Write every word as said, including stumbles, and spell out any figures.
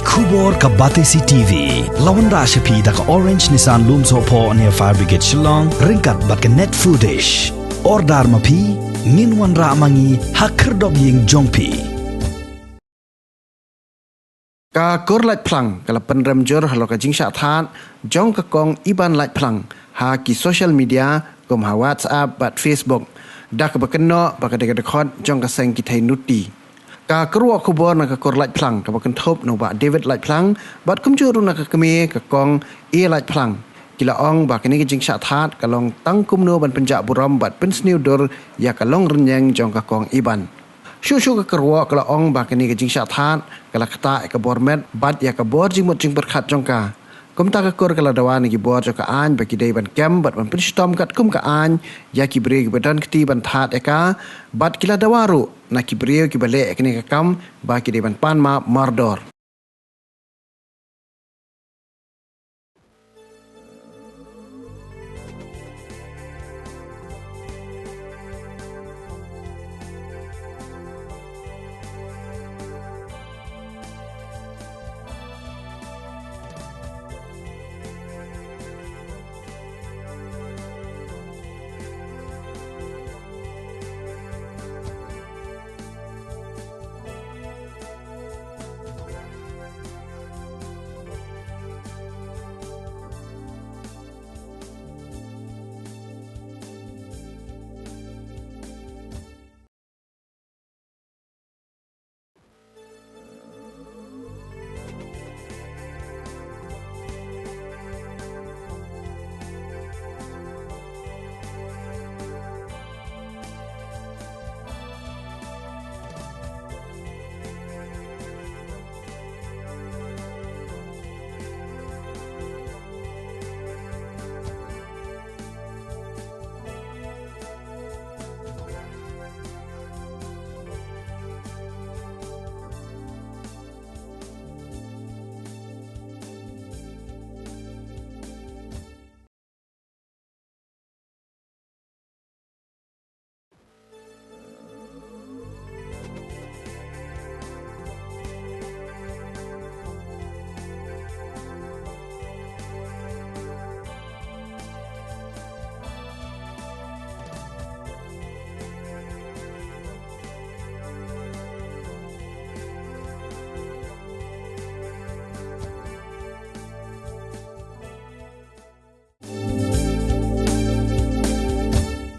Khubor ka Batesi TV la wanrah sha phi da ka Orange Nissan Lumsohphoh near Fire Brigade Shillong ryngkat bad ka Net Foodish. Order ma phi, ngin wanrah ma ngi ha khyrdop ïing jong phi. Ka Kur Laitphlang ka la pynrem jur halor ka jingshah thad jong ka Kong Iban Laitphlang ha ki social media kum ha WhatsApp bad Facebook, da kaba kynnoh ba ka dei ka dkhot jong ka seng ki thei nuti. Ka kyrwoh khubor na ka Kur Laitphlang kaba kynthup na u Bah David Laitphlang bad kumjuh ruh na ka kmie ka Kong A Laitphlang, ki la ong ba kane ka jingshah thad ka long tang kumno ban pynjah burom bad pynsniew dur ïa ka long rynïeng jong ka Kong Iban. Shuh shuh ka kyrwoh ka la ong ba kane ka jingshah thad ka la ktah ïa ka bor met bad ïa ka bor jingmut jingpyrkhat jong ka. Kumta ka Kur ka la dawa na ki bor jong ka aiñ ba ki dei ban kem bad ban pynshitom katkum ka aiñ ïa ki briew kiba don kti ban thad ïa ka, bad ki la dawa ruh na ki briew kiba leh ïa kane ka kam ba ki dei ban pan map mardor.